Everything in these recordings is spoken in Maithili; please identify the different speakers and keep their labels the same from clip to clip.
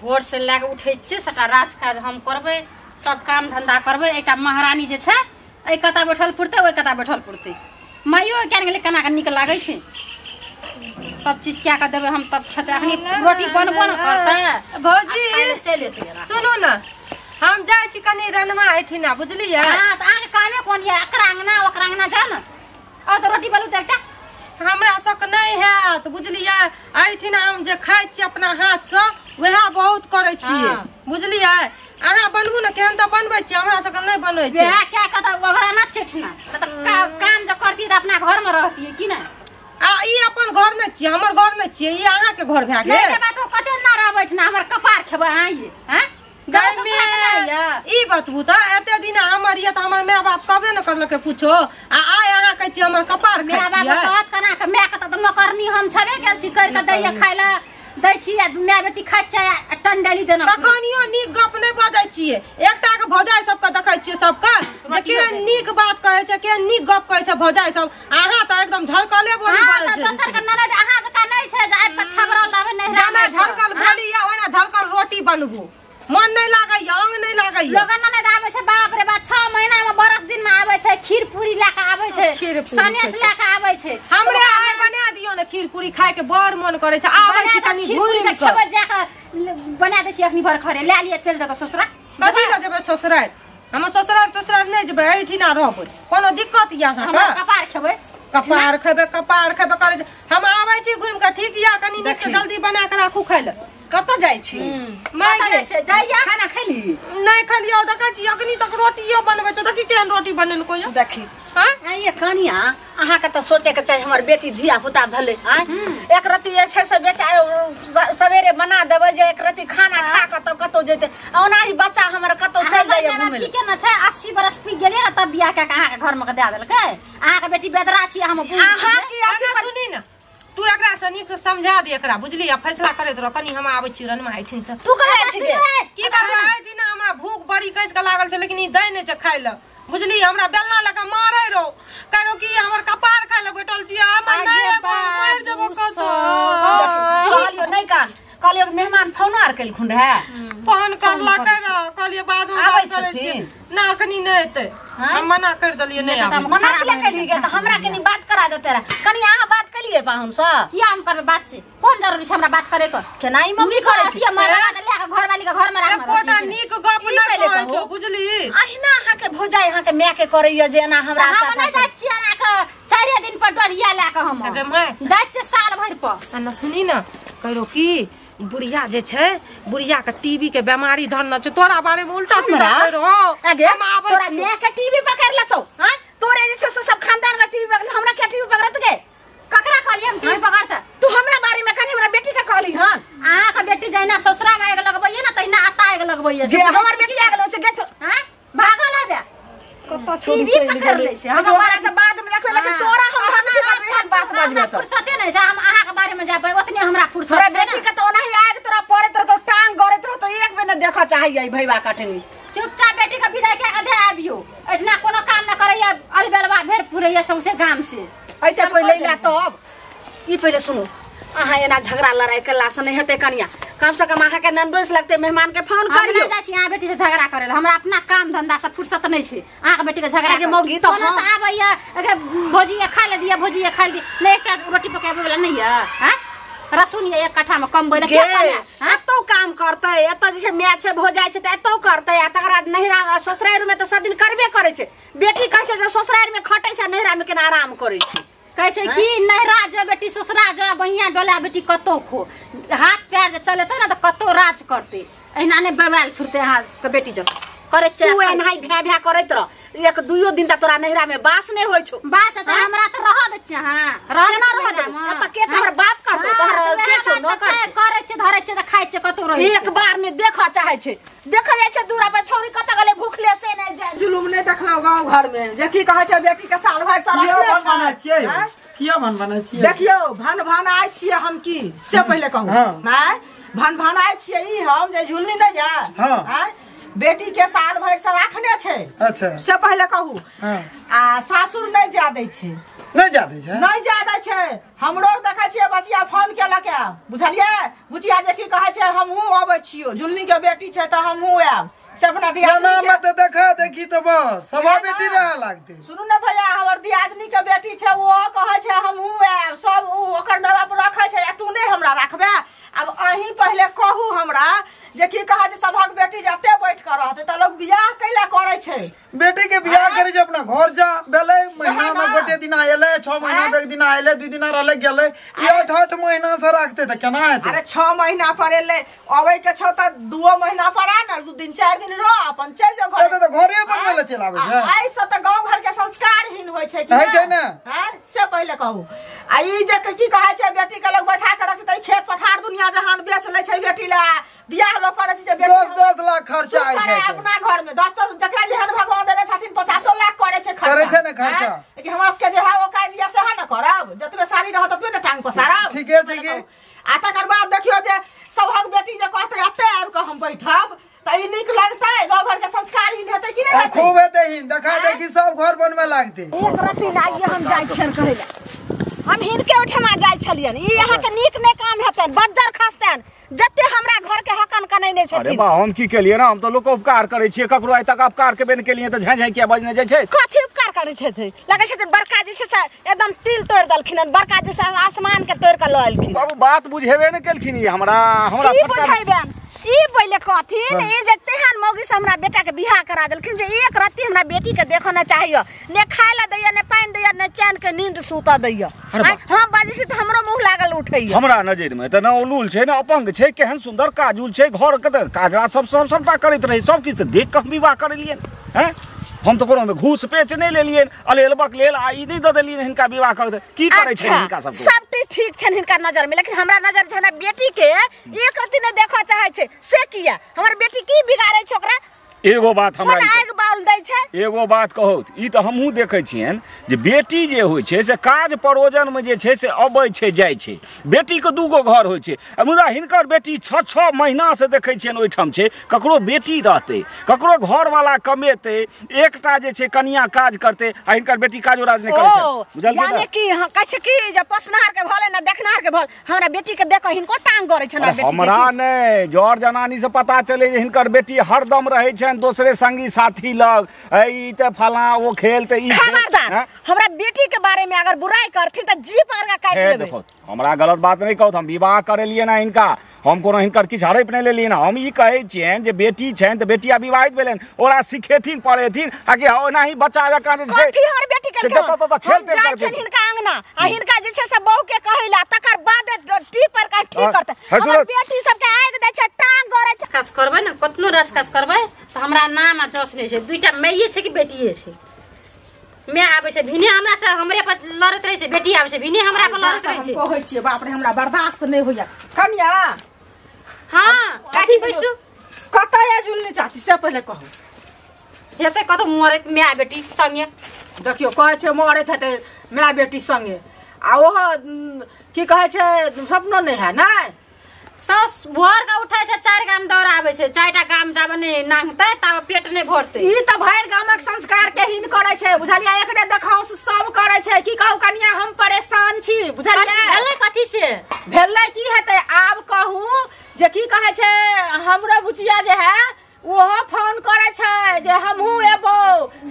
Speaker 1: भोर से लए कऽ उठै छियै, सबटा राज काज हम करबै, सब काम धंधा करबै। एकटा महारानी जे छै एहि कता बैठल पुरतै, ओहि कता बैठल पुरतै। माइयो क्या गेलै केना कऽ नीक लागै छै। सब चीज कए कऽ देबै हम तब खेतै। अखनी रोटी बनबो ने करतै।
Speaker 2: भौजी
Speaker 1: चलि एतै।
Speaker 2: सुनू ने, हम जाइ छी कनि रनमा एहिठिना, बुझलियै?
Speaker 1: हाँ, तऽ अहाँके कामे कोन यऽ? एकरा अङ्गना ओकरा अङ्गना जाउ ने। आओर तऽ रोटी बनू तऽ एकटा
Speaker 2: हमरा सबके नहि हैत, बुझलियै? एहिठिना हम जे खाइ छी अपना हाथसँ वएह बहुत करै छियै, बुझलियै? अहाँ बनबू ने, केहन तऽ बनबै छियै, हमरा सबके नहि बनै छै।
Speaker 1: वएह क्या कऽ तऽ ओकरा ना छेठना तऽ काम जे करतियै तऽ अपना घरमे रहतियै कि नहि?
Speaker 2: आ ई अपन घर नहि छियै, हमर घर नहि छियै, ई अहाँके घर भए गेल।
Speaker 1: नहि बात, कते ना रहबै एहिठिना, हमर कपार खेबै अहाँ ये। हँ,
Speaker 2: ई बतबू तऽ एते दिन हमर ये तऽ हमर माय बाप कहबे ने करलकै कुछो, आ आइ अहाँ कहै छियै हमर कपार खाइ
Speaker 1: माय बाप
Speaker 2: छियै।
Speaker 1: कहत केना कऽ? मायके तऽ नौकरनी हम छेबे गेल छी, करि कऽ दैये खाइ लए दै छी, आ माय बेटी खाइ छै आ टंडेली देना।
Speaker 2: कखनियो नीक गप नहि बजै छियै। एकटा के भौजाइ सबके देखै छियै सबके जे केहन नीक बात कहै छै, केहन नीक गप कहै छै भौजाइ सब। अहाँ तऽ एकदम झरकले बोली बोलै छै।
Speaker 1: दोसर के ननद अहाँ जकाँ नहि छै जे आबि कऽ थबरल रहबै नैहरा।
Speaker 2: जेना झरकल बोली या ओना झरकल रोटी बनबू। मन नहि लागैया, अंग नहि लागैया।
Speaker 1: लोगन ननद आबै छै, बाप रे बाप, 6 महीना मे बरस दिन मे आबै छै, खीर पूरी लए कऽ आबै छै, सनेस लए कऽ आबै छै।
Speaker 2: हमरे आइ बना दियौ ने खीर पूरी, खाय के बड़ मन करै छै। आबै छी कनि घुमि कऽ
Speaker 1: खेबै, जा कऽ बना दै छी अखनी भरखरे, लए लिअ चलि जाउ ससुरा।
Speaker 2: कथी लए जेबै ससुरारि? हम ससुरारि तसुरारि नहि जेबै, एहिठिना रहबै। कोनो दिक्कत यऽ अहाँके?
Speaker 1: कपार खेबै,
Speaker 2: कपार खेबै, कपार खेबै करै छै। हम आबै छी घुमि कऽ, ठीक यऽ? कनि नीक से जल्दी बना कऽ राखू खाय लए।
Speaker 3: कतऽ जाइ छी?
Speaker 1: जाइया।
Speaker 3: खाना खैली?
Speaker 2: नहि खलियौ। देखै छी अखनी तक रोटियो बनबै छौ, देखी केहन रोटी बनेलको यऽ।
Speaker 3: देखी ये कनिया, अहाँके तऽ सोचैके चाही हमर बेटी धिया पुता भेलै। आँय, एक रत्ती जे छै से बेचारे सवेरे बना देबै जे एक रत्ती खाना खा कऽ तब कतौ जेतै। ओनाही बच्चा हमर कतौ चलि जाइए घुमै
Speaker 1: की केना छै? 80 बरस पी गेलियै ने तब बियाह कए कऽ अहाँके घरमे कऽ दए देलकै। अहाँके बेटी बेदरा छी, हम
Speaker 3: अहाँ की
Speaker 2: सुनी ने, तू एकरा से नीक से समझा दे एकरा, बुझली? फैसला करैत रह। कनि हम आबै छी रनमा एहिठिन से।
Speaker 3: तू कतऽ छी?
Speaker 2: की करबै एहिठिना, हमरा भूख बड़ी कसि के लागल छै, लेकिन ई दै नहि छै खाय लए, बुझली? हमरा बेलना लऽ कऽ मारै रहो, कहो कि हमर कपार खाय लए बैठल छी। हम नहि मरि जेबो कतौ।
Speaker 3: कहलियो नहि कान, कहलियो मेहमान फोनो आर केलखुन रहए?
Speaker 2: फोन करलकै रह, कहलियै बाद मे बात करै छी। ना कनि नहि एतै, हम मना कर देलियै, नहि आबै।
Speaker 3: मना किया केलियै गे? तऽ हमरा कनि बात करा देते रह। कनि अहाँ बात केलियै पाहुन सँ?
Speaker 1: किया हम करबै बात से? कोन जरूरी छै हमरा बात करे के?
Speaker 3: केना ई मौगी करै छै?
Speaker 1: लए कऽ घरवाली के घर मे राखना।
Speaker 2: एकोटा नीक गप नहि कहै छौ, बुझली?
Speaker 3: अहिना अहाँके भौजाइ अहाँके माय के करैया जे एना हमरा
Speaker 1: साथ। हम नहि जाइ छियै एना के 4 दिन पर डरिया लए कऽ हम जाइ छियै साल भरि पर।
Speaker 2: ना सुनी ने, कहिरो की बुढ़िया जे छै, बुढ़िया के टीबी के बीमारी धरने छै, तोरा बारे में उल्टा सीधा कहै रहो।
Speaker 3: हम आबै तोरा माय के टीबी पकड़ लेतौ। हां, तोरे जे छै से सब खानदान के टीबी पकड़, हमरा के टीबी पकड़त गे?
Speaker 1: ककरा कहलियै हम टीबी पकड़त?
Speaker 3: तू हमरा बारे में कनि हमरा बेटी के कहली हन?
Speaker 1: अहाँ के बेटी जहिना ससुरा में आगि लगबैया ने तहिना आता आगि लगबैया।
Speaker 3: जे हमर बेटी आगि लगै छै गे छौ।
Speaker 1: हां, भागल हबे
Speaker 3: कतऽ छोड़ी चलि गेलै। हमरा तऽ बाद में देखबै, लेकिन तोरा हम भानसी करबै एहन बात बजबै तऽ
Speaker 1: फुर्सते नहि छै। हम अहाँके बारे में जाबै ओतने हमरा फुर्सत
Speaker 3: छै। बेटी के तऽ ओनाही आगि तोरा पड़ैत रहतौ, टांग गड़ैत रहतौ, एक बेर नहि देखऽ चाहैया भैया कटनी।
Speaker 1: चुपचाप बेटी के विदाई कए कऽ दे आबियौ। एहिठिना कोनो काम नहि करैया, अलबेलवा भेर पुरैया सौंसे गाम से।
Speaker 3: ऐसे कोई लैला तब ई पहिले सुनू, अहाँ एना झगड़ा लड़ाई केला से नहि हेतै कनिया। कम से कम अहाँके ननदोस लगतै, मेहमान के फोन करियौ।
Speaker 1: हम जाइ छी अहाँ बेटी से झगड़ा करै लए, हमरा अपना काम धंधा से फुर्सत नहि छै। अहाँके बेटी के झगड़ा
Speaker 3: के मौगी तऽ
Speaker 1: हम आबैया भोजी खा ले दिया, भोजी खा ले दिया, नहि एकटा रोटी पकाबै वाला नहि यऽ। हँ, रसुन यऽ 1 कट्ठा मे कमबै लए के
Speaker 3: एतौ काम करतै? एतऽ जे छै माय छै भौजाइ छै तऽ एतौ करतै, आ तकर बाद नैहरा ससुरारि मे तऽ सब दिन करबे करै छै। बेटी कहै छै जे ससुरारि मे खटै छै, नैहरा मे केना आराम करै छै।
Speaker 1: कहै छै कि नैहरा जो बेटी ससुरा जो, बहिया डोला बेटी कतौ खो, हाथ पैर जे चलेतै ने तऽ कतौ राज करतै, एहिना नहि बवाल फिरतै अहाँके बेटी जो करै छै।
Speaker 3: तू एनाही भ्या भ्या करैत रह, 1-2 दिन तक तोरा नैहरा में बास नहि होइ छौ।
Speaker 1: बास तऽ हमरा तऽ रहऽ दै छियै अहाँ।
Speaker 3: केना रहऽ देबै? एतऽ के तोहर बाप करतौ? तोहर के छौ नौकर छौ?
Speaker 1: करै छै, धरै छै तऽ खाइ छै, कतौ रहै
Speaker 3: एक बार नहि देखऽ चाहै छै। देखऽ जाइ छै दूरा पर छौरी कतऽ गेलै भूखले से नहि जाइ।
Speaker 4: जुलुम नहि देखलहुँ गाँव घर में जे की कहै छै बेटी के साल भरि से रखने छै।
Speaker 5: किया भन भनाइ छियै?
Speaker 4: देखियौ भन भनाइ छियै हम की से पहिले कहू। आँय, भन भनाइ छियै ई हम जे झुलनी नहि यऽ। आँय, बेटी के साल भरि से राखने छै।
Speaker 5: अच्छा
Speaker 4: से पहिले कहू। आ सासुर नहि जा दै छै।
Speaker 5: नहि जा दै छै?
Speaker 4: नहि जा दै छै। हमरो देखै छियै बचिया फोन केलक बुझलियै, बुचिया जे की कहै छै हमहूँ अबै छियौ, झुलनी के बेटी छै तऽ हमहूँ आयब। से अपना दियादनी
Speaker 5: के देखा देखी तऽ बस सभा बेटी रह लागतै।
Speaker 4: सुनू ने भैया, हमर दियादनी के बेटी छै, ओ कहै छै हमहूँ आयब, सब ओकर माय बाप रखै छै आ तू नहि हमरा राखबे। आब अहीं पहिले कहू हमरा जे की कहै छै सभक बेटी जते बैठ के रहतै तऽ लोग बियाह कैला करै छै?
Speaker 5: बेटी के बियाह करै छै अपना घर जा भेलै, महीना में गोटे दिन आएले, 6 महीना में एक दिन आएले, 2 दिन रहले गेलै, ई 8-8 महीना से राखते तऽ केना हेतै?
Speaker 4: अरे 6 महीना पर एलै, अबै के छौ तऽ 2 महीना पर आ ने, 2 दिन 4 दिन रह, अपन चलि जो घर।
Speaker 5: तऽ घरे पर ले चलि आबै छै।
Speaker 4: आइ सब तऽ गाँव घर के संस्कारहीन होइ छै कि
Speaker 5: होइ छै ने?
Speaker 4: हैं से पहिले कहू। आ ई जे की कहै छै बेटी के लोग बैठा के रखतै, खेत पथार दुनिया जहान बेच लै छै बेटी ला, बियाह लोग करै छै जे बेटी
Speaker 5: 10-10 लाख खर्चा आइ छै
Speaker 4: अपना घर में, 10-10 जकरा जेहन भगवान देने छथिन 50 लाख करै छै खर्चा,
Speaker 5: करै छै ने खर्चा।
Speaker 4: लेकिन हमरा सबके जे है ओ काज दिया सेह ने करब, जतबे साड़ी रहत ततबे ने टांग पसारब।
Speaker 5: ठीके छै की।
Speaker 4: आ तकर बाद देखियौ जे सभक बेटी जे कहतै एते आबि कऽ हम बैठब तऽ ई नीक लगतै? गाँव घर के संस्कारहीन हेतै कि नहि हेतै?
Speaker 5: खूब हेतै हीन, देखा देखी सब घर बनबै लागतै।
Speaker 3: एक रत्ती आइए हम जाइ छियनि कहै लए, हम हिनके ओहिठमा जाइ छलियनि, ई अहाँके नीक नहि काम हेतनि, बज्जर खसतनि जते हमरा घर के हकन कनैने छथिन।
Speaker 6: अरे बा हम की केलियै ना, हम तऽ लोक उपकार करै छियै, ककरो आइ तक उपकार केबे नहि केलियै तऽ झाँइ झाँइ किया बजने जाइ छै?
Speaker 3: कथी उपकार करै छथिन? लगै छथिन बड़का जे छै से एकदम तिल तोड़ि देलखिन हन, बड़का जे छै आसमान के तोड़ि कऽ लऽ एलखिन।
Speaker 6: बाबू बात बुझेबे नहि केलखिन ई हमरा, हमरा
Speaker 3: की बुझेबनि? ई पहिले कहथिन ई जे तेहन मौगी से हमरा बेटा के बियाह करा देलखिन जे एक रत्ती हमरा बेटी के देखऽ न चाहिए, ने खाय ला दैया, ने पानि दैया, ने चैन के नींद सुतऽ दैया। हम बाजै छी तऽ हमरो मुँह लागल उठैया।
Speaker 6: हमरा नजर में तऽ न उलूल छै न अपंग छै, केहन सुंदर काजुल छै, घर के तऽ काजरा सब सब सबटा करैत रहै, सब किछु तऽ देख कऽ हम विवाह करेलियनि हैं। हम तऽ कोनो में घूस पेच नहि लेलियनि, अलेल बकलेल आ ई नहि दऽ देलियनि हिनका विवाह कऽ के। की करै छै हिनका सबके?
Speaker 3: सब ठीक छनि हिनका नजर में, लेकिन हमरा नजर में हमरा बेटी के एक रत्ती नहि देखऽ चाहै छै, से किया? हमर बेटी की बिगाड़ै छै ओकरा?
Speaker 6: एगो बात हमरा
Speaker 3: आगि बाउल दै छै।
Speaker 6: एगो बात कहू, ई तऽ हमहूँ देखै छियनि जे बेटी जे होइ छै से काज परोजनमे जे छै से अबै छै जाइ छै, बेटीके 2 गो घर होइ छै, मुदा हिनकर बेटी 6-6 महीनासँ देखै छियनि ओहिठाम छै, ककरो बेटी रहतै, ककरो घरवाला कमेतै, एकटा जे छै कनिया काज करतै आ हिनकर बेटी काजो राज नहि करै छै। बुझलियै?
Speaker 3: यानी कि कहै छै कि जे पोसनहार के भले ने देखनहार के भले, हमरा बेटी के देखऽ हिनको टांग गड़ै छै।
Speaker 6: हमरा नहि, जर जनानी से पता चलै जे हिनकर बेटी हरदम रहै छै दोसरे संगी साथी लग, ई तऽ फलां ओ खेल तऽ ई।
Speaker 3: खबरदार हमरा बेटी के बारे में अगर बुराई करथिन तऽ जीभ पर काटि लेबै।
Speaker 6: देखो हमरा गलत बात नहि कहू, हम विवाह करेलियै ना हिनका, हम कोनो हिनकर किछु हड़पि नहि लेलियै ना। हम ई कहै छियनि जे बेटी छनि तऽ बेटिया विवाहित भेलनि, ओकरा सिखेथिन पढ़ेथिन आ कि ओनाही बच्चा जकाँ जे छै
Speaker 3: कथी हमर बेटी के जाइ छनि हिनका अंगना आ हिनका जे छै से बहू के कहै ला, तकर बाद टी पर का ठीक करतै। हमर बेटी सबके आगि दै छै, टांग गड़ै छै।
Speaker 1: काज करबै ने, कतनो राज काज करबै तऽ हमरा नाम आ जस नहि छै। 2टा माइए छै कि बेटिए छै? मैं आबै छै भिने हमरा से हमरे पर लड़ैत रहै छै, बेटी आबै छै भिने हमरा पर लड़ैत रहै छै।
Speaker 4: कहै छियै बाप रे हमरा बर्दाश्त नहि होइया। कनिया
Speaker 1: हाँ काकी बैसू।
Speaker 4: कतऽ या झुलनी चाची से पहिले कहू।
Speaker 1: हेतै कतौ मरैत माय बेटी संगे।
Speaker 4: देखियौ कहै छै मरैत हेतै माय बेटी संगे, आ ओहो की कहै छै सपनो नहि है नै?
Speaker 1: साउस भोर के उठै छै, 4 गाम दौड़ाबै छै, 4टा गाम जाब नहि नांगतै तब पेट नहि भरतै।
Speaker 4: ई तऽ भरि गामक संस्कार के हीन करै छै बुझलियै, एकरे देखाउ सब करै छै। की कहू कनिया हम परेशान छी बुझलियै।
Speaker 1: भेलै कथी से?
Speaker 4: भेलै की हेतै आब कहू जे की कहै छै हमरो बुचिया जे है ओहो फोन करै छै जे हमहूँ एबौ,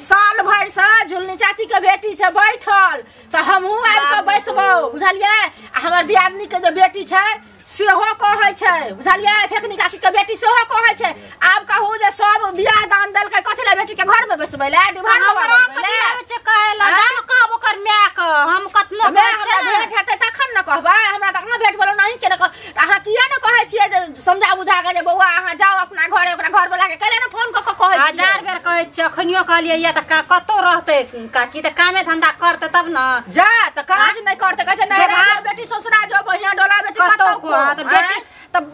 Speaker 4: साल भरि से झुलनी चाची के बेटी छै बैठल तऽ हमहूँ आबि कऽ बैसबौ बुझलियै। आ हमर दियादनी के जे बेटी छै सेहो कहै छै बुझलियै, फेकनी काकी के बेटी सेहो कहै छै। आब कहू जे सब बियाह दान देलकै कथी लए बेटी के घर में बैसबै लए?
Speaker 1: हमरा कथी आबै छै कहै लए? जान कहब ओकर माय के, हम कतनो
Speaker 4: कहै छै भेट हेतै तखन ने कहबै। हमरा तऽ अहाँ भेट भेलौ नहि के ने कह, अहाँ किया ने कहै छियै जे समझा बुझा के जे बौआ अहाँ जाउ अपना घरे, ओकरा घर वाला के कैले ने फोन कऽ कऽ कहै छियै?
Speaker 1: 1000 बेर कहै छियै, अखनियो कहलियै या तऽ कतौ रहतै काकी तऽ कामे धंधा करतै तब ने।
Speaker 4: जा तऽ काज नहि करतै, कहै छै नहि बेटी ससुरा जो बढ़िया डोला बेटी कतौ
Speaker 1: तो बेटी तब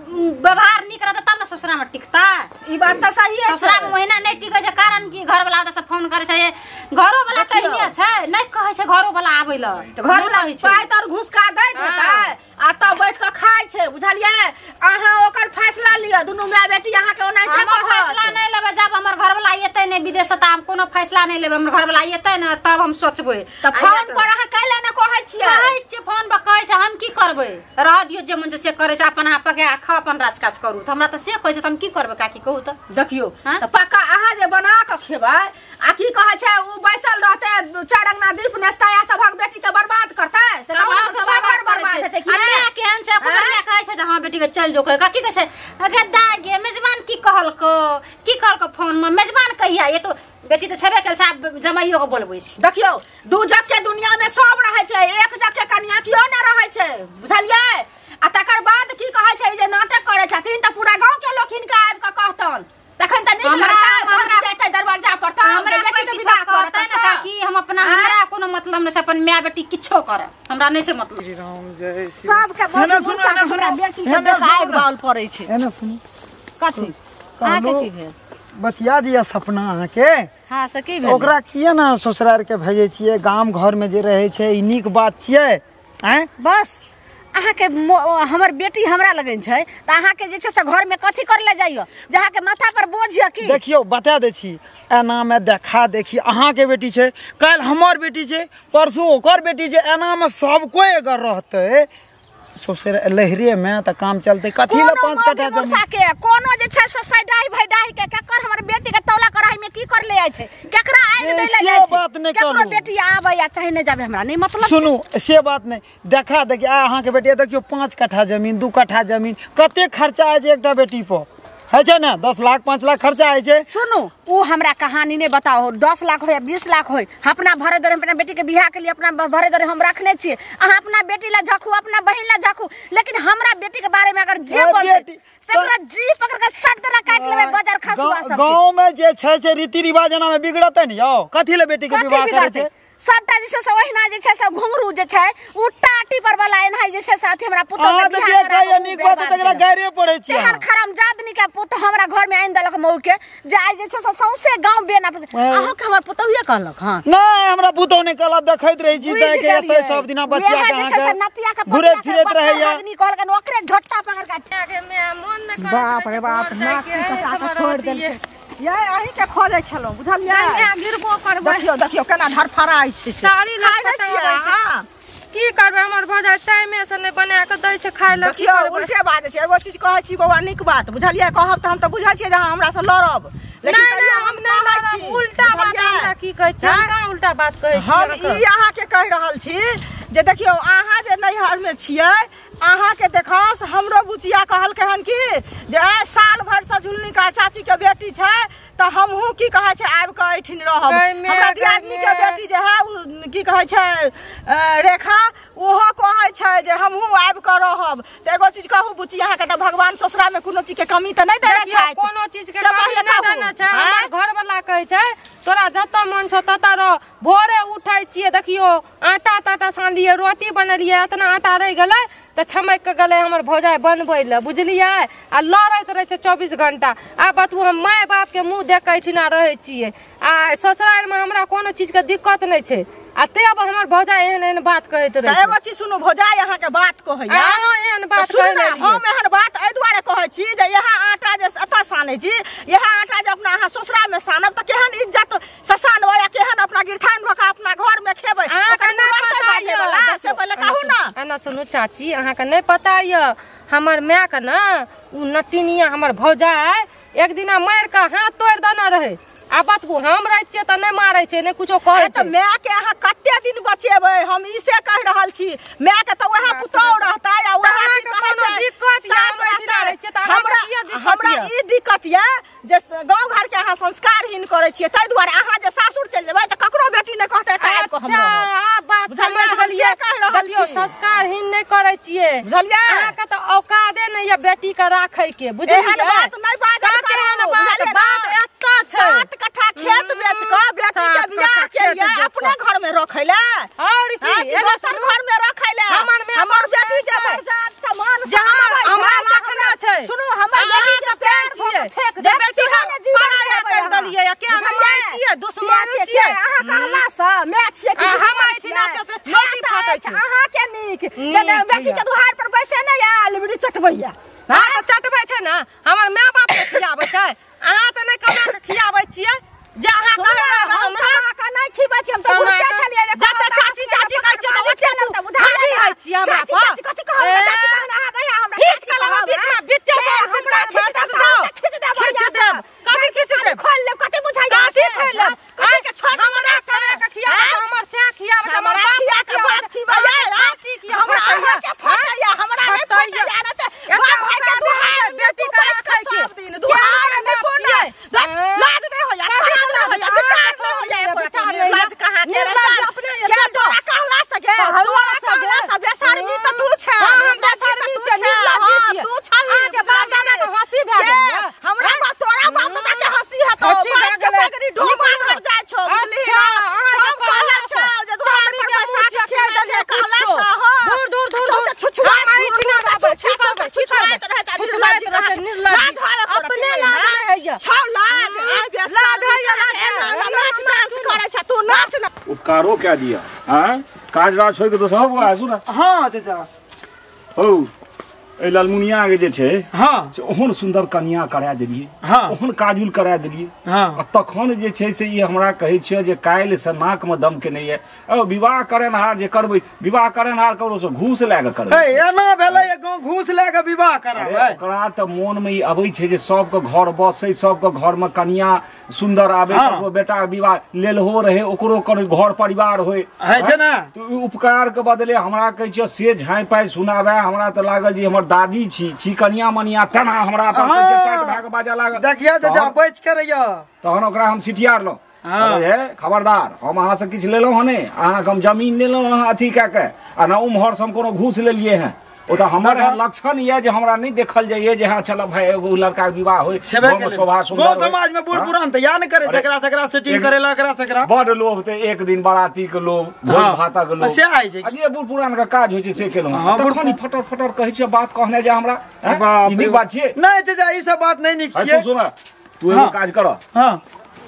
Speaker 1: व्यवहार निक रहतै तब ने ससुरा में टिकता।
Speaker 4: ई बात तऽ सही है।
Speaker 1: ससुरा में महीना नहीं टिकै छै, कारण कि घर वाला से फोन करै छै, घरो वाला तहिने छै, नहीं कहै छै घरो वाला आबै ल,
Speaker 4: तऽ घर वाला पाइ तर घुसका दै छै आ तब बैठ कऽ खाइ छै बुझलियै। अहाँ ओकर फैसला लिअ, दुनू माय बेटी अहाँ के ओनाहिते
Speaker 1: कहत। फैसला नहीं लेबै, जब हमर घरवाला एतै ने विदेश त हम कोनो फैसला नहि लेबै। हमर घरवाला एतै ने तब हम सोचबै।
Speaker 4: तऽ फोन पर अहाँ कैला ने कहै छियै?
Speaker 1: कहै छियै फोन पर, कहै छै हम की करबै, रह दियौ जे मन छै से करै छै, अपन अहाँ पका खा अपन राज काज करू। तऽ हमरा तऽ से कहै छै तऽ हम की करबै काकी कहू तऽ?
Speaker 4: देखियौ तऽ पक्का अहाँ जे बना कऽ खेबै आ की कहै छै उ बैसल रहतै चारि अंगना दीप नेसतै आ सभक बेटी के बर्बाद करतै, से
Speaker 1: बर्बाद
Speaker 4: हेतै कि
Speaker 1: नहि? केहन छै कहै छै जे हँ बेटी के चलि जो, की कहै छै अगे दाय गे मेजबान की कहलको, की कहलको फोन में मेजबान कहिया ये तो बेटी तऽ छेबे केल छै, आब जमाइयो के बोलबै छी।
Speaker 4: देखियौ दू जग के दुनिया में सब रहै छै, एक जग के कनिया कियो नहि रहै छै, बुझलियै? आ तकर बाद की कहै छै जे नाटक करै छथिन तऽ पूरा गाँव के लोक हिनका आबि कऽ कहतन, तखन तऽ नीक लगतै, पहुँच जेतै दरवाजा पर तऽ
Speaker 1: हमरा
Speaker 4: बेटी के
Speaker 1: किछो
Speaker 4: विवाह
Speaker 1: करतै
Speaker 4: करतै
Speaker 1: ने काकी, हम अपना हमरा कोनो मतलब नहि छै, अपन माय बेटी किछो करे हमरा नहि छै मतलब।
Speaker 5: श्री राम जय श्री
Speaker 3: सबके
Speaker 5: हमरा
Speaker 3: बेटी के देख आगि बाउल पड़ै छै।
Speaker 5: एने सुनू
Speaker 3: कथी अहाँके की भेल?
Speaker 5: बचिया जी सपना अहाँके
Speaker 3: हाँ से की भेल?
Speaker 5: ओकरा किया ना ससुरार के भेजै छियै? गाम घर में जे रहै छै ई नीक बात छियै? आँय
Speaker 3: बस अहाँके हमर बेटी हमरा लगन छै तऽ अहाँके जे छै से घर में कथी कर ले जाइयो जे अहाँके माथा पर बोझ यऽ की?
Speaker 5: देखियौ बता दै छी एना में देखा देखी अहाँके बेटी छै, काल्हि हमर बेटी छै, परसू ओकर बेटी छै, एना में सब कोइ अगर रहतै ससुर लहरे में तऽ काम चलतै। कथी लए 5 कट्ठा जमीन
Speaker 3: के कोनो जे छै से सैडाही भैडाही के केकर हमर बेटी के तौला कराही में की कर ले जाइ छै, केकरा आगि दै ले जाइ छै,
Speaker 5: बात नहि
Speaker 3: केकरो बेटी आबै या चाहे नहि जाबै हमरा नहि मतलब।
Speaker 5: सुनू से बात नहि, देखा देखी आ अहाँके बेटी देखियौ 5 कट्ठा जमीन 2 कट्ठा जमीन कते खर्चा होइ छै एकटा बेटी पर, होइ छै ने 10 लाख 5 लाख खर्चा होइ छै।
Speaker 3: सुनू उ हमरा कहानी नहि बताओ, 10 लाख हो या 20 लाख हो, अपना भरे दरे अपना बेटी के बियाह के लिए अपना भरे दरे हम रखने छियै। अहाँ अपना बेटी ला झखू, अपना बहिन ला झखू, लेकिन हमरा बेटी के बारे में अगर जे बोलतै तकरा जी पकड़ के सट देना काटि लेबै बाजार खसुआ सब।
Speaker 5: गाँव में जे छै से रीति रिवाज एना में बिगड़तै ने यौ, कथी ले बेटी के विवाह करै छै?
Speaker 3: सबटा जे छै से ओहिना जे छै से घुंघरू जे छै उ टाटी पर वाला एना जे छै से अथी हमरा पुतोह के बियाह
Speaker 5: करा नीक बात तकरा गारे पड़ै छै।
Speaker 3: तेहन खरामजादनी के पुत हमरा घर में आनि देलक मऊ के, जे आइ जे छै से सौंसे गांव बेना। अहाँ के हमर पुतोहिए कहलक? हां
Speaker 5: नहीं हमरा पुतोह नहि कहलक, देखैत रहै छी दाइ के एतै सब दिना बचिया के
Speaker 3: जे छै से नतिया के
Speaker 5: घुरैत फिरैत रहैया।
Speaker 3: अग्नि कहलक ओकरे झट्टा पकड़ के
Speaker 2: मोन न करैत।
Speaker 4: बाप रे बाप नाक कटा के छोड़ देलकै। ये अहीं के खोजै छलहुँ बुझलियै?
Speaker 2: गिरबो करबै।
Speaker 4: देखियौ देखियौ केना धरफड़ाइ छै,
Speaker 2: साड़ी लटपटाइ। की करबै हमर भौजाइ टाइमे से नहि बना के दै छै खाय लए।
Speaker 4: देखियौ उल्टे बाजै छै। एगो चीज कहै छी बौआ नीक बात बुझलियै, कहब तऽ हम तऽ बुझै छियै जे अहाँ हमरा से लड़ब, लेकिन
Speaker 2: हम नहि लड़ब। उल्टा बात हमरा की कहै छी? हम कहाँ उल्टा बात कहै छी?
Speaker 4: हम ई अहाँके कहि रहल छी जे देखियौ अहाँ जे नैहर में छियै अहाँके देखाओ हमरो बुचिया कहलकै हन कि जे साल भरि से झुलनी का चाची के बेटी छै तऽ हमहूँ की कहै छै आबि कऽ एहिठिन रहब। हमरा दियादनी के बेटी जे है उ की कहै छै रेखा, ओहो कहै छै जे हमहूँ आबि कऽ रहब। तऽ एगो चीज कहू बुची अहाँके तऽ भगवान ससुरा में कोनो चीज के कमी तऽ नहि देने छै?
Speaker 2: कोनो चीज के कमी नहि देने छै। हमर घरवाला कहै छै तोरा जतऽ मन छौ ततऽ रह। भोरे उठै छियै देखियौ आटा ताटा सानलियै, रोटी बनेलियै, एतना आटा रहि गेलै तऽ छमकि के गेलै हमर भौजाइ बनबै लए बुझलियै। आ लड़ैत रहै छै 24 घंटा। आ बतबू हम my बाप के मुँह देख के एहिठिना रहै छियै आ ससुरारिमे हमरा कोनो चीज के दिक्कत नहि छै। आ तब हमर भौजाइ एहन एहन बात कहैत रहै।
Speaker 4: एगो चीज सुनू भौजाइ अहाँके बात कहैया,
Speaker 2: अहाँ एहन बात
Speaker 4: कहै, हम एहन बात एहि दुआरे कहै छी जे इएह आटा जे एतऽ सानै छी, इएह आटा जे अपना अहाँ ससुरामे सानब तऽ केहन इज्जत से सानबै आ केहन अपना गिरथान भऽ कऽ अपना घरमे खेबै। से पहिले कहू ने।
Speaker 2: एना सुनू चाची, अहाँके नहि पता यऽ हमर मायके ने उ नटिनिया हमर भौजाइ एक दिना मारि कऽ हाथ तोड़ि देने रहै। आ बतबू हम रहै छियै तऽ नहि मारै छै, नहि कुछो कहै
Speaker 4: छै। माय के अहाँ कते दिन बचेबै, हम ई से कहि रहल छी। माय के तऽ वएह पुतोह रहतै आ वएह की कहै छै
Speaker 2: दिक्कत
Speaker 4: सास रहतै। हमरा ई दिक्कत यऽ जे गाँव घर के अहाँ संस्कारहीन करै छियै, ताहि दुआरे अहाँ जे सासुर चलि जेबै तऽ ककरो बेटी नहि कहतै एतऽ आबि कऽ हम रहब।
Speaker 2: बात समझ गेलियै? कहि संस्कारहीन नहि करै छियै
Speaker 4: बुझलियै?
Speaker 2: अहाँके तऽ औकादे नहि यऽ बेटी के राखै के बुझलियै?
Speaker 4: एहन बात नहि बाजल करू।
Speaker 2: बात एतऽ छै
Speaker 4: 7 कट्ठा खेत बेच कऽ बेटी के बियाह के लिए अपने घर में रखै ले
Speaker 2: और की
Speaker 4: दोसर घर में रखै ले। हमर बेटी जे मर्जात समान
Speaker 2: जे हमरा रखना छै।
Speaker 4: सुनू हमर बेटी जे
Speaker 2: प्यार छियै जे बेटी के पराया कर देलियै के हम माय छियै दुश्मन छियै।
Speaker 4: अहाँ कहला से माय छियै कि
Speaker 2: हम एहिठिना छै छाती फाटै छै।
Speaker 4: अहाँ के नीक जे बेटी के दुहार पर बैसे नै आयल बिड़ी चटबैया।
Speaker 2: हाँ तऽ चटबै छै ने, हमर my बाप के खियाबै छै, अहाँ तऽ नहि कमा के खिया
Speaker 4: छी, हम तऽ बुझते छलियै रे।
Speaker 2: जते चाची चाची कहै छियै तऽ ओते तू हावी होइ छियै हमरा
Speaker 4: चाची
Speaker 2: पर।
Speaker 4: चाची कथी कहब हमरा? चाची कहन अहाँ नहि हमरा
Speaker 2: खींच के लाबऽ बीच में, बीचे से
Speaker 4: हमरा
Speaker 2: हमरा
Speaker 4: खींच
Speaker 2: माथा
Speaker 4: देब,
Speaker 2: से जाओ।
Speaker 4: खींच देब,
Speaker 2: खींच
Speaker 4: बढ़िआँ से।
Speaker 2: देब। कथी खींच देब?
Speaker 4: खोल लेब, कथी बुझाइया?
Speaker 2: कथी खोलि लेब?
Speaker 4: कथी के छोड़
Speaker 2: हमरा कना के खियाबै छै, हमर से खियाबै छै, हमर
Speaker 4: हमरा
Speaker 2: बाप
Speaker 4: खिया के
Speaker 2: खियाबै
Speaker 4: बाप
Speaker 2: छै,
Speaker 4: खियाबै,
Speaker 2: छाती खियाबै
Speaker 4: हमरा
Speaker 2: छै।
Speaker 4: अहाँ के फटैया, हमरा नहि
Speaker 2: फटैया।
Speaker 4: फटैया, नहि तऽ
Speaker 2: एते
Speaker 4: बाप भाई के
Speaker 2: औकात
Speaker 4: दुहार
Speaker 2: नहि छै, बेटी
Speaker 4: में
Speaker 2: के
Speaker 4: बैस
Speaker 2: राखै
Speaker 4: के
Speaker 2: के।
Speaker 4: सब दिन दुहार में
Speaker 2: बाप
Speaker 4: कोना
Speaker 2: छियै?
Speaker 4: देख, लाज नहि होइया, शरम नहि होइया, विचार नहि होइया, एको
Speaker 2: विचार
Speaker 4: रत्ती।
Speaker 2: नहि होइया।
Speaker 4: लाज कहाँ के रे?
Speaker 2: निर्लज्ज अपने
Speaker 4: के
Speaker 2: एते
Speaker 4: तोरा कहला से गे?
Speaker 2: कहला
Speaker 4: तोरा
Speaker 2: से गे?
Speaker 4: कहला से बेशर्मी तऽ तू छै,
Speaker 2: हाँ, हम
Speaker 4: निर्लज्जी तऽ
Speaker 2: बेशर्मी
Speaker 4: तू
Speaker 2: छियै,
Speaker 4: छै,
Speaker 2: निर्लज्जी
Speaker 4: हाँ,
Speaker 2: छियै।
Speaker 4: तू छही,
Speaker 2: अहाँके बाप दादा के हँसी भए
Speaker 4: के?
Speaker 2: गेल यऽ।
Speaker 4: हमरा बाप तोरा बाप दादा के हँसी हेतौ,
Speaker 2: हँसी भए
Speaker 4: बाप के
Speaker 2: गेलै।
Speaker 4: पगड़ी ढोमा घर जाइ छौ, बुझलिही
Speaker 2: अच्छा,
Speaker 4: ना?
Speaker 2: अहाँके
Speaker 4: सब कहला
Speaker 2: कहला
Speaker 4: छौ
Speaker 2: से।
Speaker 4: जे दुआर
Speaker 2: चमड़ी
Speaker 4: पर
Speaker 2: के
Speaker 4: बैसा
Speaker 2: मुँह
Speaker 4: के
Speaker 2: छियै,
Speaker 4: खेलै छै,
Speaker 2: खेलै
Speaker 4: कहला
Speaker 2: किछो।
Speaker 4: से, हाँ।
Speaker 2: दूर, दूर, दूर,
Speaker 4: सौंसे
Speaker 2: दूर।
Speaker 4: छुछुआइत
Speaker 2: हम एहिठिना
Speaker 4: घूर,
Speaker 2: रहबै, की
Speaker 4: छुछुआइत
Speaker 2: करबै, की
Speaker 4: छुछुआइत
Speaker 2: करबै?
Speaker 4: रहै छै,
Speaker 2: छुछुआइत
Speaker 4: निर्लज्जी
Speaker 2: रहै छै,
Speaker 4: कहाँ।
Speaker 2: निर्लज्जी।
Speaker 4: लाज होय ओकरा
Speaker 2: अपने
Speaker 4: कि
Speaker 2: लाज
Speaker 4: नहि,
Speaker 2: नहि होइया।
Speaker 4: छौ लाज, आइ बेसी
Speaker 2: लाज होइया, लाज
Speaker 4: एना
Speaker 2: होइया।
Speaker 4: एना नाच डांस करै छै, तू नाच ना।
Speaker 6: उपकारो कए दिअ। आँय, काज राज छोड़ि कऽ दोसर बौआ सुन।
Speaker 5: हाँ चाचा।
Speaker 6: हौ, एहि ललमुनिया के जे छै
Speaker 5: हाँ
Speaker 6: से ओहन सुन्दर कनिया करा देलियै,
Speaker 5: हाँ।
Speaker 6: ओहन काजुल करा देलियै,
Speaker 5: हाँ।
Speaker 6: आ तखन जे छै से ई हमरा कहै छियै जे काल्हि से नाकमे दम केने यऽ। ओ विवाह करेनहार जे करबै, विवाह करेनहार ककरो से घूस लए कऽ करबै।
Speaker 5: हे, एना भेलै गाँव घूस लए कऽ विवाह
Speaker 6: अरे
Speaker 5: कराबै?
Speaker 6: ओकरा तऽ मोनमे ई अबै छै जे सबके घर बसै, सबके घरमे कनिया सुन्दर आबै,
Speaker 5: हाँ।
Speaker 6: ककरो बेटा विवाह लेलहो रहै, ओकरो कोनो घर परिवार होइ।
Speaker 5: होइ छै ने?
Speaker 6: तऽ ई उपकार के बदले हमरा कहै छियै से झाँपि पाइ सुनाबै। हमरा तऽ लागल जे हमर दादी छी छी कनिया मनिया, तेना हमरा पर कहै छै, टाइट भए कऽ बाजऽ लागल।
Speaker 5: देखिया चाचा, बचि के रहिया।
Speaker 6: तहन ओकरा हम सिटियारलहुँ।
Speaker 5: हाँ।
Speaker 6: अरे हे, खबरदार, हम अहाँसँ किछु लेलहुँ हँ नहि, अहाँके हम जमीन लेलहुँ हँ अथी कए के, आ ने उम्हरसँ हम कोनो घूस लेलियै हँ। ओ तऽ हमर लक्षण यऽ जे हमरा नहि देखल जाइए जे हाँ चल भाई एगो लड़का के विवाह होय,
Speaker 5: छेबे
Speaker 6: गाँवमे
Speaker 5: केलै।
Speaker 6: शोभा सुन्दर
Speaker 5: गाँव
Speaker 6: होय।
Speaker 5: समाज में बूढ़
Speaker 6: हाँ?
Speaker 5: पुरान तऽ या ने करे
Speaker 6: अरे,
Speaker 5: जकरा सेकरा सेटिंग
Speaker 6: एक-
Speaker 5: करेला एकरा सेकरा।
Speaker 6: बड लोभ तऽ एक दिन बाराती के लोभ, भोज
Speaker 5: हाँ।
Speaker 6: भातक लोभ,
Speaker 5: से आइ छै।
Speaker 6: आ जे बूढ़ पुरान के काज होइ छै से केलहुँ।
Speaker 5: हाँ, बूढ़
Speaker 6: तखन ई फटर फटर कहै छियै बात कहने जे हमरा, हैं?
Speaker 5: बाप
Speaker 6: ई
Speaker 5: रे
Speaker 6: नीक बात छियै?
Speaker 5: नहि चाचा, ई सब बात नहि नीक
Speaker 6: है,
Speaker 5: छियै।
Speaker 6: तू सुन, तू एगो
Speaker 5: हाँ।
Speaker 6: काज कर।
Speaker 5: हाँ।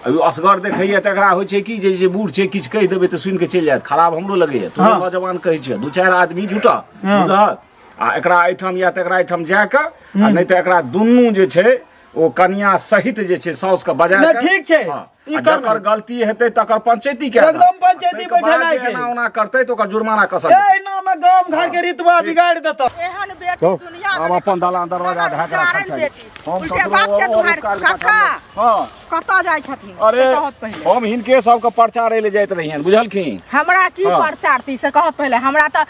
Speaker 6: अभी असगर देखैया तकरा होइ छै कि जे जे बूढ़ छै किछु कहि देबै तऽ सुनि के चलि जायत, खराब हमरो लगैया। तू
Speaker 5: हाँ।
Speaker 6: नौजवान कहै छियै, दू चारि आदमी जुटऽ,
Speaker 5: हाँ।
Speaker 6: बुझलहक? आ एकरा एहिठाम या तकरा एहिठाम जा कऽ, आ नहि तऽ एकरा दुनू जे छै ओ कनिया सहित जे छै साउस के बजा
Speaker 5: नहि,
Speaker 6: कऽ,
Speaker 5: ठीक छै।
Speaker 6: हाँ।
Speaker 5: ई
Speaker 6: आ
Speaker 5: करबै।
Speaker 6: जकर गलती हेतै तकर पंचायती के
Speaker 5: एकदम पंचायती बैठेनाइ छै।
Speaker 6: एना ओना करतै तऽ ओकर जुर्माना कसल।
Speaker 5: एहिना में गाम घर के रितवा बिगाड़ि देतौ।
Speaker 4: एहन बेटी दुनिया में
Speaker 6: आब अपन दलान दरवाजा ढाक
Speaker 4: उजारल
Speaker 6: राखल
Speaker 4: बेटी।
Speaker 6: हम
Speaker 4: उल्टे
Speaker 6: ककरो
Speaker 4: बाप के
Speaker 6: और
Speaker 4: दुहार
Speaker 6: उपकार के
Speaker 4: काका।
Speaker 6: पाछाँ नहि। हाँ।
Speaker 4: कतऽ जाइ छथिन?
Speaker 6: अरे
Speaker 4: से कहत पहिले।
Speaker 6: हम हिनके सबके प्रचार ले जाइत रहियनि, बुझलखिन?
Speaker 4: हमरा की
Speaker 6: हाँ।
Speaker 4: प्रचार ती से कहत पहिले। हमरा तऽ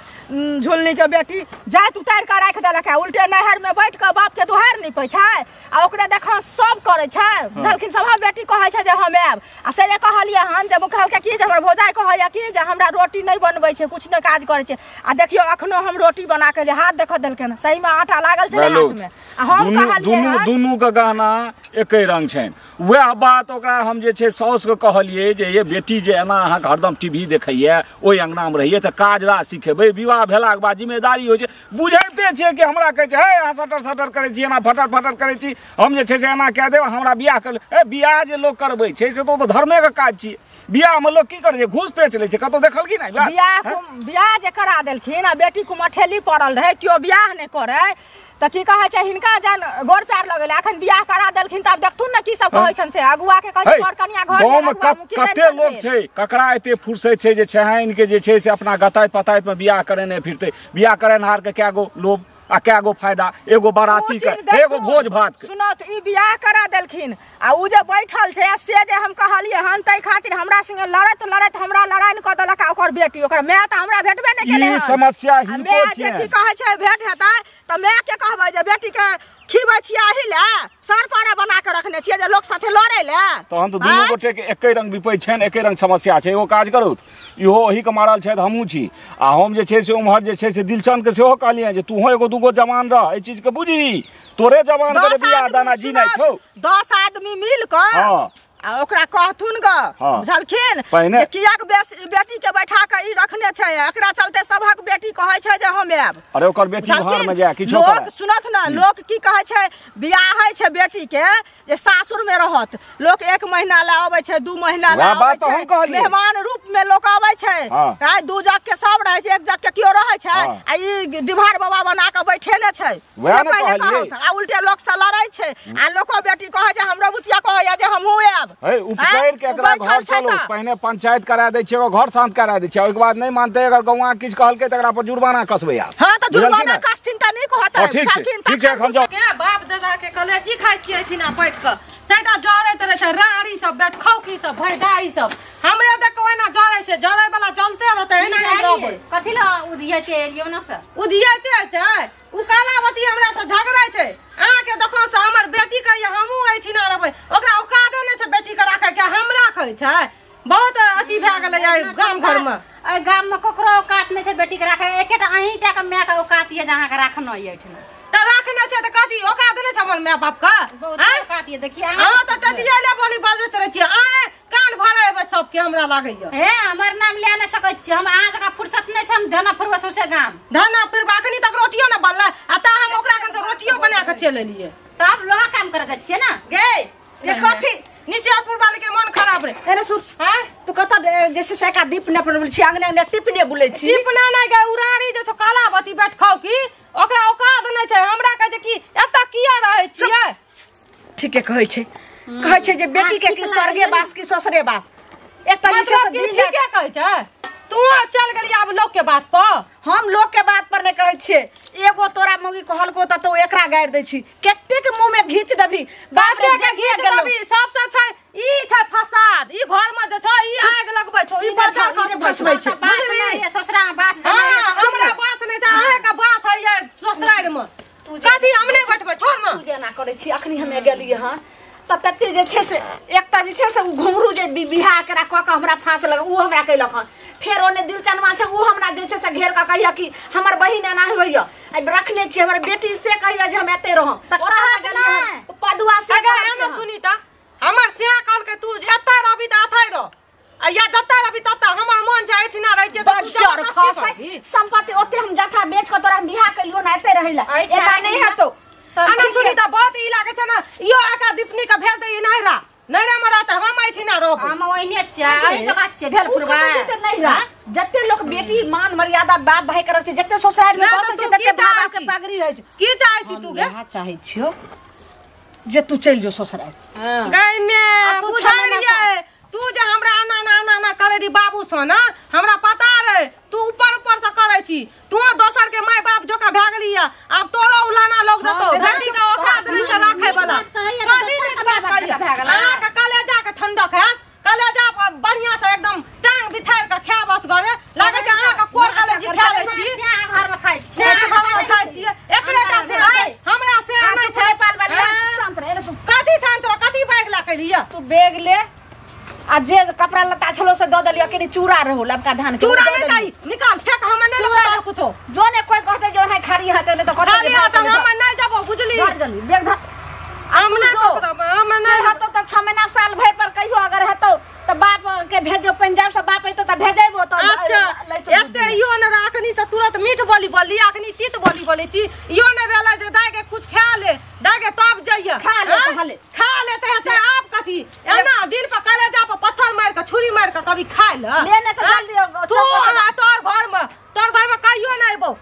Speaker 4: झुलनी के बेटी जाइत उतारि कऽ राखि देलक है, उल्टे नहर में बैठ कऽ बाप के दुहार निपै छै, आ ओकरे देखो सब करै छै, बुझलखिन? सभक बेटी कहै छै जे हम आयब, आ से जे कहलियै हन जे कहलकै की जे हमर भौजाइ कहैया की जे हमरा रोटी नहि बनबै छै, कुछ नहि काज करै छै, आ देखियौ अखनो हम रोटी बना के लिए हाथ देखऽ देलकै हन, सही में आटा लागल छलै
Speaker 6: हेलो।
Speaker 4: हाथ में, आ हम
Speaker 6: दुनू
Speaker 4: कहलियै
Speaker 6: दुनू
Speaker 4: हन
Speaker 6: दुनू के गहना एके रंग छनि। वएह बात ओकरा हम जे छै साउस के कहलियै जे ये बेटी जे एना अहाँके हरदम टीवी देखैया, ओहि अंगना में रहैया, तऽ काज राज सिखेबै, विवाह भेलाके बाद जिम्मेदारी होइ छै। बुझैते छियै कि हमरा कहै छै हे अहाँ सटर सटर करै छी, एना फटर फटर करै छी, हम जे छै से एना कए देब, हमरा बियाह कर। हे, बियाह जे लोक करबै छै से तऽ ओ तऽ धर्मेके काज छियै। बियाह में लोक की करै छै? घूस पेच लै छै। कतौ देखल की नहि?
Speaker 4: बियाह जे करा देलखिन आ बेटी कुमठेली पड़ल रहै, केओ बियाह नहि करै, तऽ की कहै छै हिनका जन गोर पैर लगेलै, अखन बियाह करा देलखिन तऽ आब देखथुन ने की सब कहै छनि से। अगुआ के कहै छै
Speaker 6: हे,
Speaker 4: बर कनिया घर
Speaker 6: गाँव
Speaker 4: में
Speaker 6: में
Speaker 4: अगुआ मुखी
Speaker 6: कते
Speaker 4: टेंशन
Speaker 6: लोक
Speaker 4: भेल।
Speaker 6: छै, ककरा एते फुर्सत छै जे छहाइन के जे छै से अपना गताइत पताइत में बियाह करेने फिरतै। बियाह करेनहार के कए गो लोभ आ कए गो फायदा, एगो बाराती
Speaker 4: ओ
Speaker 6: के,
Speaker 4: चीज देखथुन।
Speaker 6: एगो भोज भात के।
Speaker 4: सुनत, ई बियाह करा देलखिन आ उ जे बैठल छै से जे हम कहलियै हन ताहि खातिर हमरा संगे लड़ैत लड़ैत हमरा लड़ाइन कऽ देलक, आ ओकर बेटी ओकर माय तऽ हमरा भेटबे नहि केलै
Speaker 6: ई
Speaker 4: हन।
Speaker 6: समस्या
Speaker 4: आ
Speaker 6: हिनको
Speaker 4: माय जे
Speaker 6: छियनि।
Speaker 4: की कहै छै भेट हेतै तऽ माय के कहबै जे बेटी के खिबै छियै अही लए, सर पारा बना के रखने छियै जे लोक साथे लड़ै लए।
Speaker 6: तहन तऽ दुनू
Speaker 4: आँय?
Speaker 6: गोटे के एके रंग विपैत छनि, एके रंग समस्या छै। एगो काज करू, इहो ओही के मारल छथि, हमहूँ छी, आ हम जे छै से उम्हर जे छै से दिलचंद के सेहो कहलियनि जे तूहो एगो दूगो जवान रह, एहि चीज के बुझी, तोरे जवान के
Speaker 4: दस
Speaker 6: बियाह
Speaker 4: आदमी
Speaker 6: दाना जी नहि
Speaker 4: सुनत,
Speaker 6: छौ।
Speaker 4: 10 आदमी मिल कऽ
Speaker 6: हाँ।
Speaker 4: आ ओकरा कहथुन ग,
Speaker 6: हाँ।
Speaker 4: बुझलखिन?
Speaker 6: पहिने
Speaker 4: जे कियाक बेटी के बैठा के ई रखने छै, एकरा चलते सभक बेटी कहै छै जे हम आयब।
Speaker 6: अरे ओकर बेटी
Speaker 4: बुझलखिन?
Speaker 6: घर में जाय किछो
Speaker 4: लोक
Speaker 6: करे।
Speaker 4: सुनत ना, लोक की कहै छै बियाह होइ छै बेटी के जे सासुर में रहत, लोक 1 महीना ला अबै छै, 2 महीना ला
Speaker 6: वएह बात
Speaker 4: अबै
Speaker 6: तऽ
Speaker 4: छै,
Speaker 6: हम कहलियै।
Speaker 4: मेहमान रूप में लोक अबै छै।
Speaker 6: हाँ।
Speaker 4: आइ 2 जग के सब रहै छै, 1 जग के केओ रहै छै,
Speaker 6: हाँ।
Speaker 4: आ ई डिभार बाबा बना के बैठेने छै।
Speaker 6: वएह
Speaker 4: से
Speaker 6: ने
Speaker 4: पहिले
Speaker 6: कहलियै।
Speaker 4: कहत, आ उल्टे लोक से लड़ै छै, आ लोको बेटी कहै छै हमरो बुचिया कहैया जे हमहूँ आयब।
Speaker 6: हे उपकैर के एकरा घर चलो पहिने पंचायत करा दै छियै घर शांत करा दै छियै ओइके बाद नहि मानतै अगर गौआ किछ कहलकै त एकरा पर जुर्माना कसबै आब।
Speaker 4: हां त जुर्माना कसथिन त नहि कहतै
Speaker 6: ठीक छै हम जाउ
Speaker 2: के बाप दादा के कलेजी खाइ छियै एठिना बैठ क सैटा जरैत रहै छै राड़ी सब बैठ खौकी सब भैडाई सब हमरे देख ओहिना जरै छै जरै वाला जलते रहतै एना हम रहबै
Speaker 1: कथि ल उधिया के एलियो न से
Speaker 2: उधियाते एतै उ कालावती हमरा से झगड़ै छै अहाँ के देखो से हमर बेटी कहिया हमहूँ एठिना रहबै ओकरा औकादो नहि छै बेटी के राखै के हम राखै छै बहुत अथी भए गेलै गाम घर में।
Speaker 1: एहि गाम में ककरो औकात नहि छै बेटी के राखै एकेटा अहीं टा के माय के औकात ये जे अहाँ के राखना ये एठिना
Speaker 2: त राखने छै त कथी औकात नहि छै हमर my बाप के
Speaker 1: बहुत औकात ये देखिए
Speaker 2: अहाँ त टटियाले बोली बजैत रहै छियै आय कान भरेबै सबके हमरा लागैया
Speaker 1: हे हमर नाम ले नहि सकै छियै हम अहाँ जकाँ फुर्सत नहि छै हम धना फुरबै सौंसे गाम
Speaker 2: धना फुरबा अखनी तक रोटियो ने बनलै आ ता हम ओकरा कन से रोटियो बना के चलि एलियै
Speaker 1: तब लोहा काम करे जाइ छियै ने
Speaker 3: गे जे कथी
Speaker 2: निशियारपुर वाले के मन खराब रे
Speaker 3: अरे सुन
Speaker 2: हां
Speaker 3: तू कत जैसे से का दीप ने अपन छी अंगने अंगने टिपने बुलै छी
Speaker 2: टिपना नै गे उरारी जे छौ कालावती बैठ खाउ की ओकरा औकात नै छै हमरा कहै छै कि एत किया रहै छियै
Speaker 3: ठीके कहै छै कहै छै जे बेटी के की स्वर्गे बास की ससुरे बास एक त
Speaker 2: मतलब कि ठीके कहै छै तू चल गेली आब लोक के बात पर
Speaker 3: हम लोक के बात पर नै कहै छियै एगो तोरा मौगी कहलको त तो एकरा गारि दै छी कतेक मुंह में घीच देबी
Speaker 2: बाप रे घीच देबी सबसे छै ई छै फसाद ई घर में जे छै ई आग लगबै छौ ई बजार खसबै
Speaker 3: छै
Speaker 1: बास नै ससुरा बास
Speaker 2: हमरा बास नै छै अहाँ के बास है ससुरार में कथी हम नै बैठबै छोड़ न
Speaker 3: तू जेना करै छी अखनी हमे गेलियै हँ त तते जे छै से एकटा जे छै से उ घुंघरू जे बियाह एकरा कऽ के हमरा फांस लग उ हमरा कयलक हन फेर ओने दिलचनमा छै उ हमरा जे छै से घेर कऽ कहैया कि हमर बहिन एना होइया आ रखने छियै हमर बेटी से कहैया जे हम एते रहम
Speaker 1: त कहत नै
Speaker 3: पदुआ से
Speaker 2: अगर एना सुनी त हमर सिया कहलकै तू एतै रहबी त अथै रह आ या जतै रहबी ततै हमर मन छै एठिना रहै छियै त
Speaker 3: बड़ खसै संपत्ति ओते हम जथा बेच कऽ तोरा हम बियाह कलियो ना एते रहैला एना नहि हेतौ
Speaker 2: अना सुनी त बहुत ई लागै छै न इयो आका दीपनी के भेज दे ई नैरा नैरा में रहतै हम एठिना रहबै
Speaker 1: हम ओहिने छियै एहि जगह छियै भेल फुरबा
Speaker 3: नैरा जते लोक बेटी मान मर्यादा बाप भाई करै छै जते ससुराल में बसै छै तते बाप के पगड़ी रहै छै
Speaker 2: की चाहै छी तू गे
Speaker 3: हम चाहै छियो जे तू चलि जो ससुराल
Speaker 2: गै मे बुझलियै तू जे हमरा आना आना आना करे री बाबू सँ ना हमरा पता रे तू ऊपर ऊपर से करे छी तू दोसर के my बाप जोका भए गेली आब तोरो उलाना लोग देतो बेटी के औकात नै छै राखै वाला अहाँ के कलेजा के ठंडक हैत कलेजा बढ़िया से एकदम टांग बिथार के खाय बस घरे लागे छै अहाँ के कोर कलेजी खा लै छी
Speaker 1: घर में खाइ छी
Speaker 2: घर में खाइ छी एकरे टा से हमरा से नै छै
Speaker 3: पाल वाली शांत रह
Speaker 2: कथी शांत रह कथी बैग ला के लिया
Speaker 3: तू बैग ले आ जे कपड़ा लत्ता छलो से the देलियो कनी चूड़ा रहो लबका धान के
Speaker 2: चूड़ा नहीं चाहिए निकाल फेंक हम नहीं लेबो कुछो
Speaker 3: जो ने कोई कहते जो है खारी हाथे ने तो कहते
Speaker 2: खाली हाथे हम नहीं जाबो बुझली
Speaker 3: धर जल्दी बैग धर
Speaker 2: हम नहीं पकड़ब हम नहीं
Speaker 3: हेतो त 6 महीना साल भर पर कहियो अगर हेतो त बाप के भेजो पंजाब से बाप एतो त भेजेबो त
Speaker 2: अच्छा एते इयो न राखनी से तुरंत मीठ बोली बोली अखनी तीत बोली बोली छी इयो ने भेला जे दाय के कुछ खा ले दाय के तब जइया
Speaker 3: खा ले खा ले
Speaker 2: खा ले त ऐसे आप कथी एना दिल पर कलेजा पर पत्थर मार के छुरी मार के कभी खा ले
Speaker 3: ले ने त जल्दी
Speaker 2: तू आ तोर घर में कहियो न आइबो